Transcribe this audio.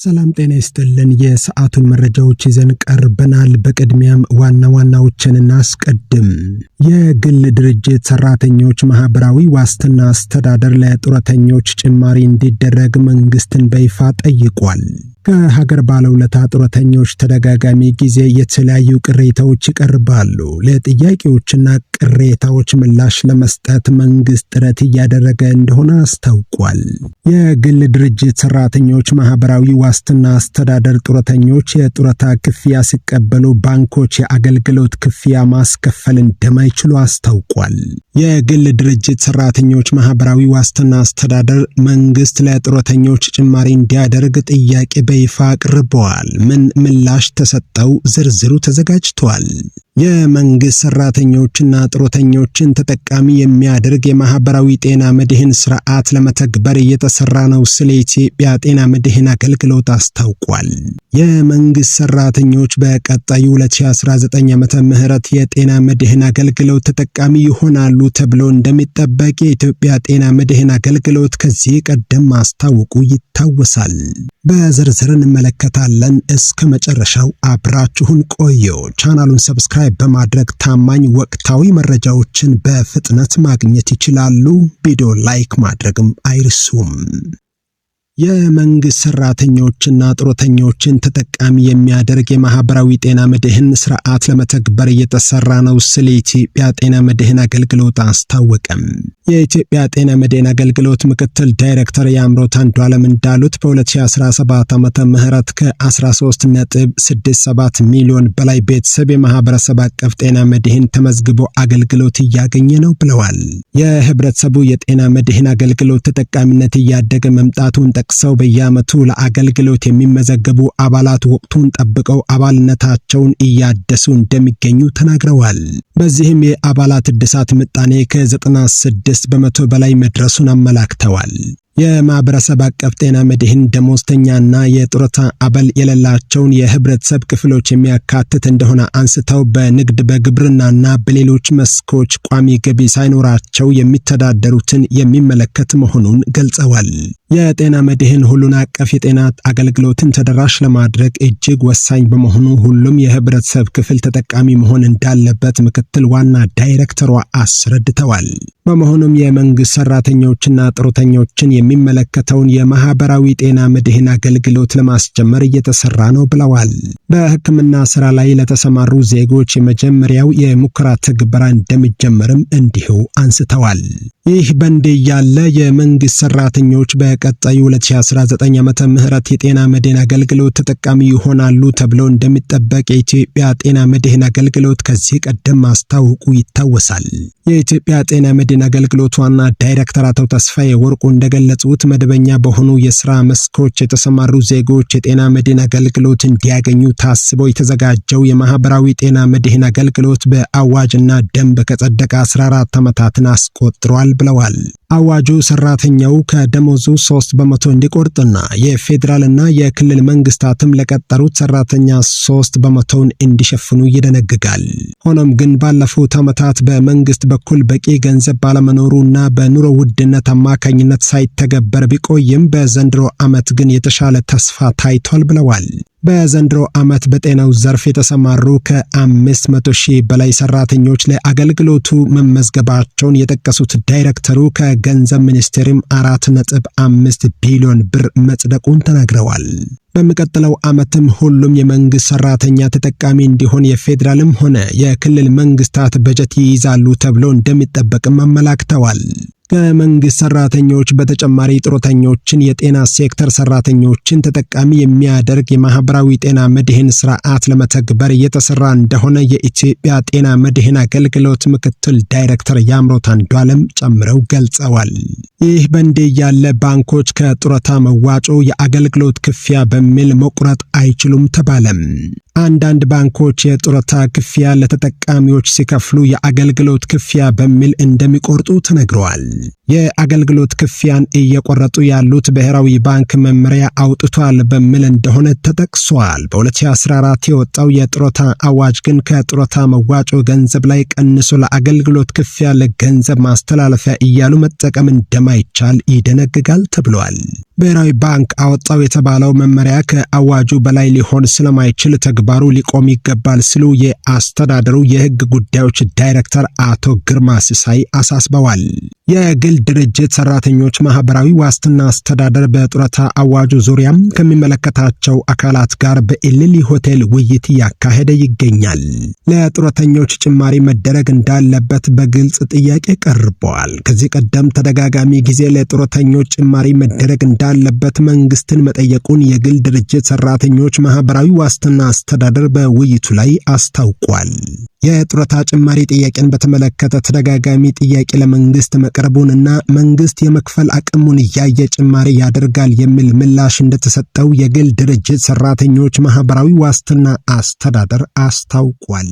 ሰላም ጤና ይስጥልን። የሰዓቱን መረጃዎች ይዘን ቀርበናል። በቅድሚያም ዋና ዋናዎችን እናስቀድም። የግል ድርጅት ሰራተኞች ማህበራዊ ዋስትና አስተዳደር ለጡረተኞች ጭማሪ እንዲደረግ መንግስትን በይፋ ጠይቋል። ከሀገር ባለውለታ ጡረተኞች ተደጋጋሚ ጊዜ የተለያዩ ቅሬታዎች ይቀርባሉ። ለጥያቄዎችና ቅሬታዎች ምላሽ ለመስጠት መንግስት ጥረት እያደረገ እንደሆነ አስታውቋል። የግል ድርጅት ሰራተኞች ማህበራዊ ዋስትና አስተዳደር ጡረተኞች የጡረታ ክፍያ ሲቀበሉ ባንኮች የአገልግሎት ክፍያ ማስከፈል እንደማይችሉ አስታውቋል። የግል ድርጅት ሰራተኞች ማህበራዊ ዋስትና አስተዳደር መንግስት ለጡረተኞች ጭማሪ እንዲያደርግ ጥያቄ በይፋ አቅርበዋል። ምን ምላሽ ተሰጠው? ዝርዝሩ ተዘጋጅቷል። የመንግስት ሰራተኞችና ጡረተኞችን ተጠቃሚ የሚያደርግ የማህበራዊ ጤና መድህን ስርዓት ለመተግበር እየተሰራ ነው ሲል የኢትዮጵያ ጤና መድህን አገልግሎት አስታውቋል። የመንግስት ሰራተኞች በቀጣዩ 2019 ዓመተ ምህረት የጤና መድህን አገልግሎት ተጠቃሚ ይሆናሉ ተብሎ እንደሚጠበቅ የኢትዮጵያ ጤና መድህን አገልግሎት ከዚህ ቀደም ማስታወቁ ይታወሳል። በዝርዝር እንመለከታለን። እስከ መጨረሻው አብራችሁን ቆዩ። ቻናሉን subscribe በማድረግ ታማኝ ወቅታዊ መረጃዎችን በፍጥነት ማግኘት ይችላሉ። ቪዲዮ like ማድረግም አይርሱም። የመንግስት ሰራተኞችና ጡረተኞችን ተጠቃሚ የሚያደርግ የማህበራዊ ጤና መድህን ስርዓት ለመተግበር እየተሰራ ነው ሲል የኢትዮጵያ ጤና መድህን አገልግሎት አስታወቀም። የኢትዮጵያ ጤና መድህን አገልግሎት ምክትል ዳይሬክተር የአምሮት አንዱዓለም እንዳሉት በ2017 ዓመተ ምህረት ከ13.67 ሚሊዮን በላይ ቤተሰብ የማህበረሰብ አቀፍ ጤና መድህን ተመዝግቦ አገልግሎት እያገኘ ነው ብለዋል። የህብረተሰቡ የጤና መድህን አገልግሎት ተጠቃሚነት እያደገ መምጣቱን ጠቅሰው በየዓመቱ ለአገልግሎት የሚመዘገቡ አባላት ወቅቱን ጠብቀው አባልነታቸውን እያደሱ እንደሚገኙ ተናግረዋል። በዚህም የአባላት እድሳት ምጣኔ ከ96% በላይ መድረሱን አመላክተዋል። የማህበረሰብ አቀፍ ጤና መድህን ደሞዝተኛና የጡረታ አበል የሌላቸውን የህብረተሰብ ክፍሎች የሚያካትት እንደሆነ አንስተው በንግድ በግብርናና በሌሎች መስኮች ቋሚ ገቢ ሳይኖራቸው የሚተዳደሩትን የሚመለከት መሆኑን ገልጸዋል። የጤና መድህን ሁሉን አቀፍ የጤና አገልግሎትን ተደራሽ ለማድረግ እጅግ ወሳኝ በመሆኑ ሁሉም የህብረተሰብ ክፍል ተጠቃሚ መሆን እንዳለበት ምክትል ዋና ዳይሬክተሯ አስረድተዋል። በመሆኑም የመንግስት ሰራተኞችና ጡረተኞችን የሚመለከተውን የማህበራዊ ጤና መድህን አገልግሎት ለማስጀመር እየተሰራ ነው ብለዋል። በሕክምና ስራ ላይ ለተሰማሩ ዜጎች የመጀመሪያው የሙከራ ትግበራ እንደሚጀመርም እንዲሁ አንስተዋል። ይህ በእንዲህ ያለ የመንግስት ሰራተኞች በቀጣዩ 2019 ዓመተ ምህረት የጤና መድህን አገልግሎት ተጠቃሚ ይሆናሉ ተብሎ እንደሚጠበቅ የኢትዮጵያ ጤና መድህን አገልግሎት ከዚህ ቀደም ማስታወቁ ይታወሳል። የኢትዮጵያ ጤና መድህን አገልግሎት ዋና ዳይሬክተር አቶ ተስፋዬ ወርቁ እንደገለጹት መደበኛ በሆኑ የስራ መስኮች የተሰማሩ ዜጎች የጤና መድህን አገልግሎት እንዲያገኙ ታስቦ የተዘጋጀው የማህበራዊ ጤና መድህን አገልግሎት በአዋጅና ደንብ ከጸደቀ 14 ዓመታትን አስቆጥሯል ብለዋል። አዋጁ ሰራተኛው ከደሞዙ 3% እንዲቆርጥና የፌዴራልና የክልል መንግስታትም ለቀጠሩት ሰራተኛ 3%ውን እንዲሸፍኑ ይደነግጋል። ሆኖም ግን ባለፉት ዓመታት በመንግስት በኩል በቂ ገንዘብ ባለመኖሩና በኑሮ ውድነት አማካኝነት ሳይተገበር ቢቆይም በዘንድሮ ዓመት ግን የተሻለ ተስፋ ታይቷል ብለዋል። በዘንድሮ ዓመት በጤናው ዘርፍ የተሰማሩ ከ500 ሺህ በላይ ሰራተኞች ለአገልግሎቱ መመዝገባቸውን የጠቀሱት ዳይሬክተሩ ከገንዘብ ሚኒስቴርም 4.5 ቢሊዮን ብር መጽደቁን ተናግረዋል። በሚቀጥለው ዓመትም ሁሉም የመንግስት ሰራተኛ ተጠቃሚ እንዲሆን የፌዴራልም ሆነ የክልል መንግስታት በጀት ይይዛሉ ተብሎ እንደሚጠበቅም አመላክተዋል። ከመንግስት ሰራተኞች በተጨማሪ ጡረተኞችን፣ የጤና ሴክተር ሰራተኞችን ተጠቃሚ የሚያደርግ የማህበራዊ ጤና መድህን ስርዓት ለመተግበር እየተሰራ እንደሆነ የኢትዮጵያ ጤና መድህን አገልግሎት ምክትል ዳይሬክተር ያምሮት አንዱዓለም ጨምረው ገልጸዋል። ይህ በእንዲህ ያለ ባንኮች ከጡረታ መዋጮ የአገልግሎት ክፍያ በሚል መቁረጥ አይችሉም ተባለም። አንዳንድ ባንኮች የጡረታ ክፍያ ለተጠቃሚዎች ሲከፍሉ የአገልግሎት ክፍያ በሚል እንደሚቆርጡ ተነግረዋል። የአገልግሎት ክፍያን እየቆረጡ ያሉት ብሔራዊ ባንክ መመሪያ አውጥቷል በሚል እንደሆነ ተጠቅሷል። በ2014 የወጣው የጡረታ አዋጅ ግን ከጡረታ መዋጮ ገንዘብ ላይ ቀንሶ ለአገልግሎት ክፍያ፣ ለገንዘብ ማስተላለፊያ እያሉ መጠቀም እንደማይቻል ይደነግጋል ተብሏል። ብሔራዊ ባንክ አወጣው የተባለው መመሪያ ከአዋጁ በላይ ሊሆን ስለማይችል ተግባሩ ሊቆም ይገባል ሲሉ የአስተዳደሩ የሕግ ጉዳዮች ዳይሬክተር አቶ ግርማ ሲሳይ አሳስበዋል። የግል ድርጅት ሰራተኞች ማህበራዊ ዋስትና አስተዳደር በጡረታ አዋጁ ዙሪያም ከሚመለከታቸው አካላት ጋር በኢልሊ ሆቴል ውይይት እያካሄደ ይገኛል። ለጡረተኞች ጭማሪ መደረግ እንዳለበት በግልጽ ጥያቄ ቀርበዋል። ከዚህ ቀደም ተደጋጋሚ ጊዜ ለጡረተኞች ጭማሪ መደረግ እንዳለበት መንግስትን መጠየቁን የግል ድርጅት ሰራተኞች ማህበራዊ ዋስትና አስተዳደር በውይይቱ ላይ አስታውቋል። የጡረታ ጭማሪ ጥያቄን በተመለከተ ተደጋጋሚ ጥያቄ ለመንግስት መቅረቡንና መንግስት የመክፈል አቅሙን እያየ ጭማሪ ያደርጋል የሚል ምላሽ እንደተሰጠው የግል ድርጅት ሰራተኞች ማህበራዊ ዋስትና አስተዳደር አስታውቋል።